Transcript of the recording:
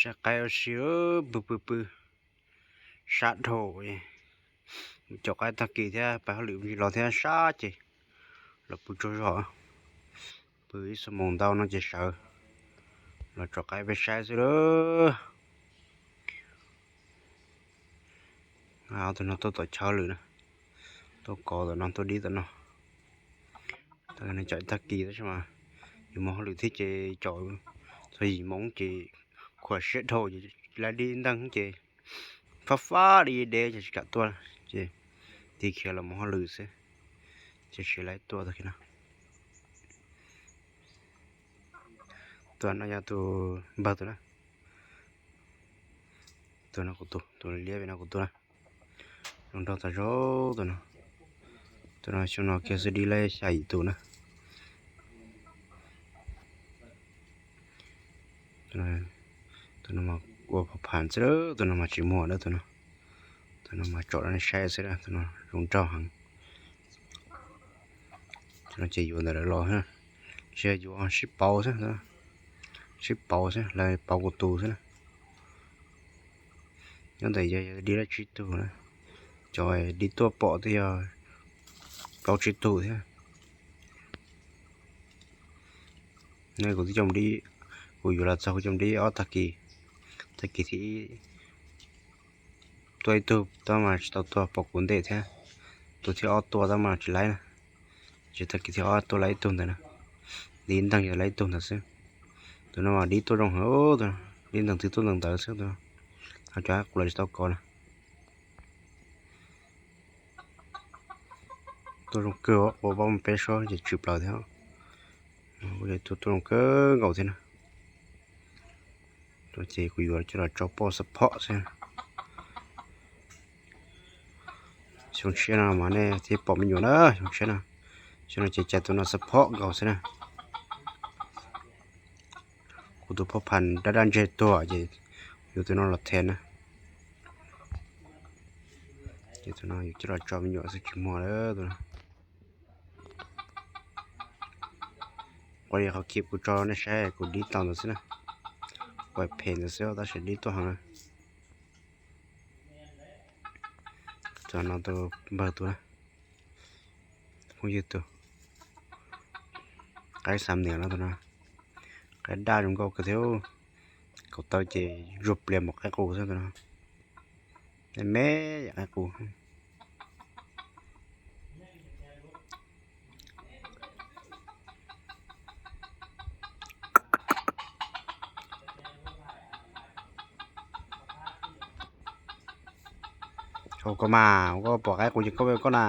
Qaib ua si pw pw pw, sab dhau. Mus caum qaib tag kis thiab pais hauj lwm me ntsis los thiab sab ces los pw tsaug zog. Pw ib xuab moos ntau no ces sawv los tso qaib peb saib xwb lawm. Tus no tuaj tom chaw hauj lwm na, tuaj kov tom no tuaj dib tom no. Tag kis tab sis mas yus mus hauj lwm thiab ces caum txog yim moos ces khuam siab dhau ces lawv dib nteeg ces fab fab li dev ces tsis kam tuaj ces tig khiav los mus hauj lwm xwb. Ces tsis lawv tuaj tag kis no. Tus no yog tus npawg tus na. Tus no kuv tus, tus liab pem no kuv tus na. Zoo nraug tas zog tus no. Tus no xyoo no kiag xwb dib laib xya yim tus na. Tus no mas ua pha pham xwb, tus no mas tsis muag na tus no. Tus no mas tsom rau nej saib xwb, tus no zoo nraug heev. Tus no ces yuav ntawm lawv los, tsis yog yuav, sib pauv xwb, sib pauv xwb, lawv pauv kuv tus xwb na. Nyob ntawm yog dib laib tsib tug na, cov dib tuaj pom twb yog plaub tsib tug thiab. Ne kuv twb coj mus dib, kuv yuav los txog kuv coj mus dib ob tag kis, tag kis thiab tuaj ib tug tab mas tsis tau tuaj pom kuv ntej thiab. Tus thib ob tuaj tab mas tsis laib na, ces tag kis thib ob tuaj laib ib tug ntawd na. Dib nteeg yog laib ib tug ntawd xwb. Tus no mas dib tuaj zoo heev, dib nteeg twb tuaj nteeg ntawd xwb, ho cov qub los tsis tau kov na. Tuaj zoo kawg, quaj pab peb suab ces tshwm plaws thiab. Tuaj zoo kawg nkaus thiab na. Ces kuv yuav coj los tso poj xab phom xwb. Xyoo tshiab no mas nej thiaj pom me nyuam na, xyoo tshiab no. Xyoo no ces cais tus no xab phom nkaus xwb na. Kuv tus phoj phan dab dab ntseg tuag ces yuav tus no los them na. Ces tus no yus coj los tso me nyuam xwb tsis muag lawm tus no. Quaj li qhov clip kuv tso nej saib kuv dib tau ntawd xwb na. Quaj phem ntawd xwb tab sis dib tuaj heev na. Tus no tus npawg tus na, phooj ywg tus, qaib Xam Nias no tus no, qaib daj zoo nkauj kawg thiab. Kaum taw ces zuag plias npaum qaib qus xwb tus no. Me me yam qaib qus. Ua koj mas, ua koj pom qaib qus ces koj peb ua koj na.